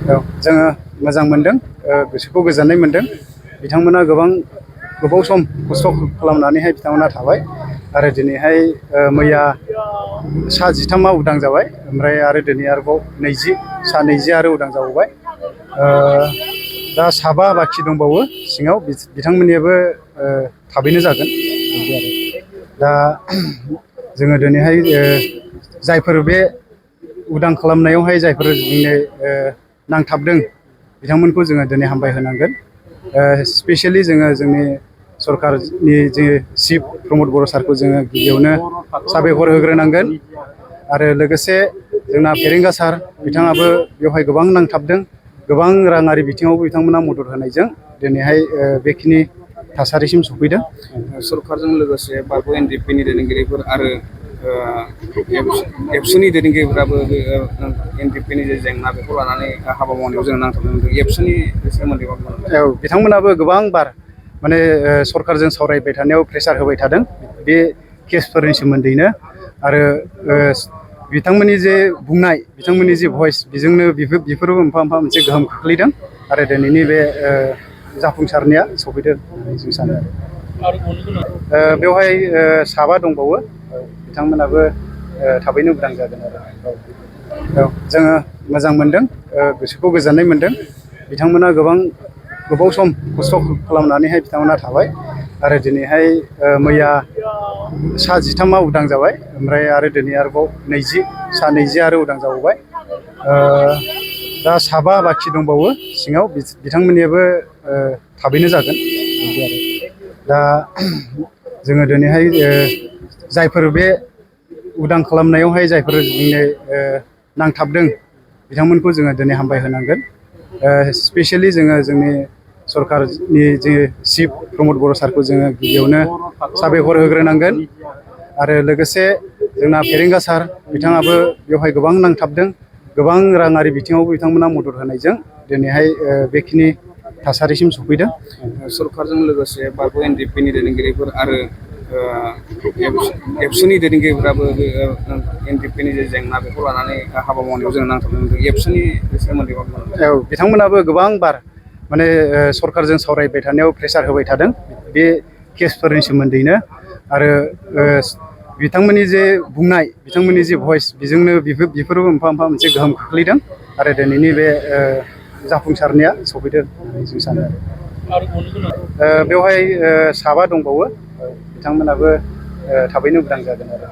जोङो मोजां मोनदों, गोसोखौ गोजोननाय मोनदों। बिथांमोना गोबाव सम खस्थ' खालामनानैहाय बिथांमोना थाबाय आरो दिनैहाय मैया सा 13 उदां जाबाय, ओमफ्राय आरो दिनै आरोबाव सा 20 आरो उदां जाबावबाय। दा साबा बाखि दंबावो सिङाव, बिथांमोननियाबो थाबैनो जागोन बिदि आरो। दा जोङो दिनैहाय जायफोर बे उदां खालामनायावहाय जायफोर जोंनो नांथाबदों बिथांमोनखौ जोङो दिनै हामबाय होनांगोन। स्पेसियेलि जोङो जोंनि सरकारनि जे चिफ प्रमद बर' सारखौ जोङो गिबियावनो साबायखर होग्रोनांगोन। आरो लोगोसे जोंना फेरेंगा सार, बिथाङाबो बेवहाय गोबां नांथाबदों। गोबां राङारि बिथिङावबो बिथांमोना मदद होनायजों दिनैहाय बेखिनि थासारिसिम सफैदों। सरकारजों लोगोसे बारग' एनडिएफबिनि दैदेनगिरिफोर आरो एबसुनि दैदेनगिरिफोराबो एनडिएफबिनि जे जेंना बेखौ लानानै हाबा मावनायाव जों नांथाबनानै दं। एबसुनि सोमोन्दै मा बुंनो? बिथांमोनाबो गोबां बार माने सरकारजों सावरायबाय थानायाव प्रेसार होबाय थादों बे केसफोरनि सोमोन्दैनो। आरो बिथांमोननि जे बुंनाय, बिथांमोननि जे भइस, बेजोंनो बेफोरबो मोनफा मोनसे गोहोम खोख्लैदों आरो दिनैनि बे जाफुंसारनाया सफैदों होननानै जों सानो आरो। बेवहाय साबा दंबावो, बिथांमोनाबो थाबैनो उदां जागोन आरो। जोङो मोजां मोनदों, गोसोखौ गोजोननाय मोनदों। बिथांमोना गोबाव सम खस्थ' खालामनानैहाय बिथांमोना थाबाय आरो दिनैहाय मैया सा 13 उदां जाबाय, ओमफ्राय आरो दिनै आरोबाव सा 20 आरो उदां जाबावबाय। दा साबा बाखि दंबावो सिङाव, बिथांमोननियाबो थाबैनो जागोन बिदि आरो। दा जोङो दिनैहाय जायफोर बे उदां खालामनायावहाय जायफोर जोंनो नांथाबदों बिथांमोनखौ जोङो दिनै हामबाय होनांगोन। स्पेसियेलि जोङो जोंनि सरकारनि जे चिफ प्रमद बर' सारखौ जोङो गिबियावनो साबायखर होग्रोनांगोन। आरो लोगोसे जोंना फेरेंगा सार, बिथाङाबो बेवहाय गोबां नांथाबदों। गोबां राङारि बिथिङावबो बिथांमोना मदद होनायजों दिनैहाय बेखिनि थासारिसिम सफैदों। सरकारजों लोगोसे बारग' एनडिएफबिनि दैदेनगिरिफोर आरो एबसुनि दैदेनगिरिफोराबो एनडिएफबिनि जे जेंना बेखौ लानानै हाबा मावनायाव जों नांथाबनानै दं। एबसुनि सोमोन्दै मा बुंनो? बिथांमोनाबो गोबां बार माने सरकारजों सावरायबाय थानायाव प्रेसार होबाय थादों बे केसफोरनि सोमोन्दैनो। आरो बिथांमोननि जे बुंनाय, बिथांमोननि जे भइस, बेजोंनो बेफोरबो मोनफा मोनसे गोहोम खोख्लैदों आरो दिनैनि बे जाफुंसारनाया सफैदों होननानै जों सानो आरो। बेवहाय साबा दंबावो, बिथांमोनाबो थाबैनो उदां जागोन आरो।